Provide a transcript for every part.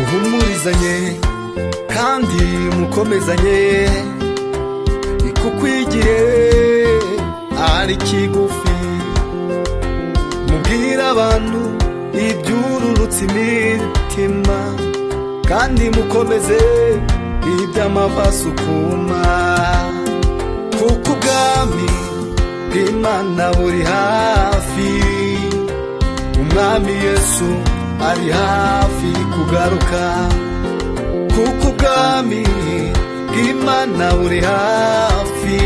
Muhumurizanye kandi mukomezanye, kuko igihe ari kigufi. Mubwire abantu ibyururutse imitima, kandi mukomeze iby'amavasukuma, kuko ubwami bw'Imana buri hafi. Umwami Yesu ari hafi kugaruka, kuko ubwami bw'Imana buri hafi.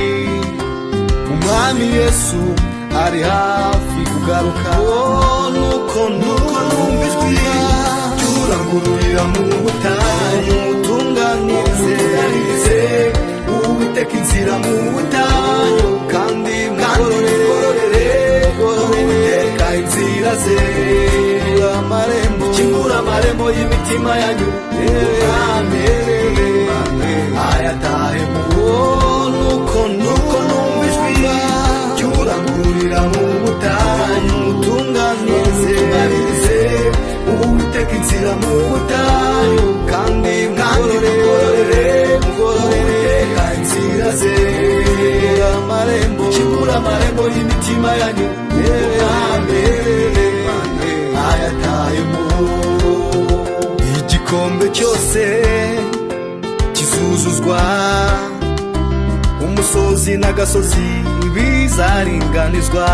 Umwami Yesu ari hafi kugaruka. Nuko nuko numva ijwi ry'urangururira mu butayu, mutunganirize Uwiteka inzira mu butayu, kandi mugororere Uwiteka inzira ze. Kingura amarembo y'imitima yanyu, Umwami ayatahe mu. Nuko nuko numva ijwi ry'urangururira mu butayu, mutunganirize Uwiteka inzira mu butayu, kandi mugororere Uwiteka inzira ze. Kingura amarembo y'imitima yanyu, Umwami ayatahe mu. Igikombe cyose kizuzuzwa, umusozi n'agasozi bizaringanizwa,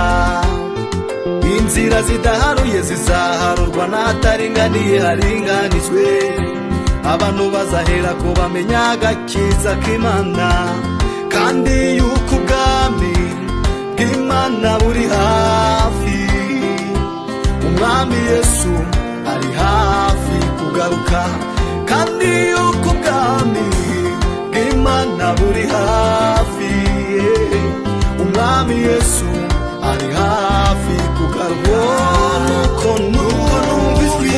inzira zidaharuye zizaharurwa, n'ahataringaniye haringanizwe. Abantu bazahera ko bamenya agakiza k'Imana, kandi yuko ubwami bw'Imana buri hafi. Umwami Yesu ari hafi kugaruka, kandi yuko ubwami bw'Imana buri hafi. Umwami Yesu ari hafi kugaruka. Nuko nuko numva ijwi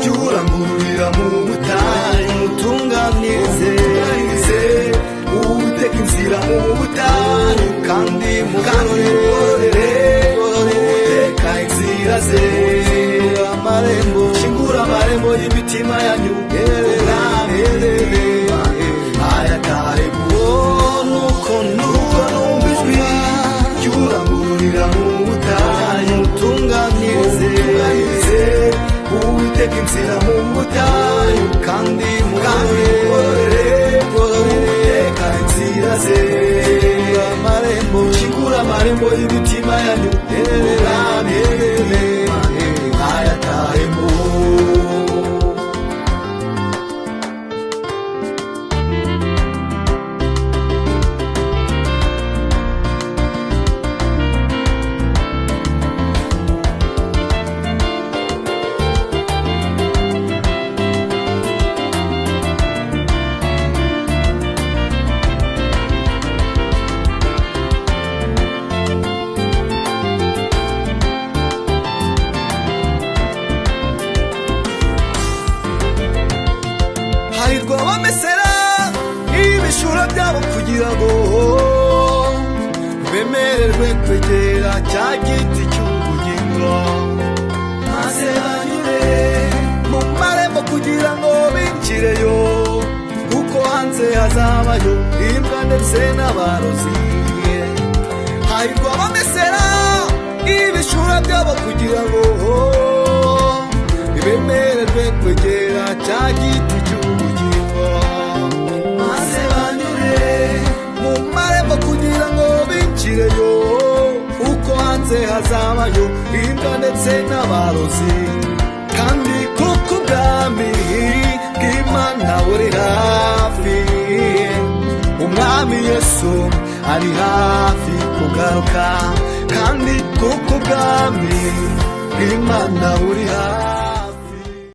ry'urangururira mu butayu, mutunganirize Uwiteka inzira mu butayu, kandi mugororere Uwiteka inzira ze. Kingura amarembo y'imitima yanyu, Umwami ayatahe mu. Nuko nuko numva ijwi ry'urangururira mu butayu, mutunganirize Uwiteka inzira mu butayu, kandi mugororere Uwiteka inzira ze. Kingura amarembo y'imitima yanyu, Umwami ayatahe mu. Hahirwa abamesera ibishura byabo, kugira ngo bemererwe kwegera cya giti cy'ubugingo, maze banyure mu marembo kugira ngo binjireyo, kuko hanze hazabayo imbwa ndetse n'abarozi. Hahirwa abamesera ibishura byabo, kugira ngo bemererwe kwegera cya giti cy'ubugingo, maze banyure mu marembo kugira ngo binjireyo, kuko hanze hazabayo imbwa ndetse n'abarozi. Kandi kuko ubwami bw'Imana buri hafi, Umwami Yesu ari hafi kugaruka, kandi kuko ubwami bw'Imana buri hafi.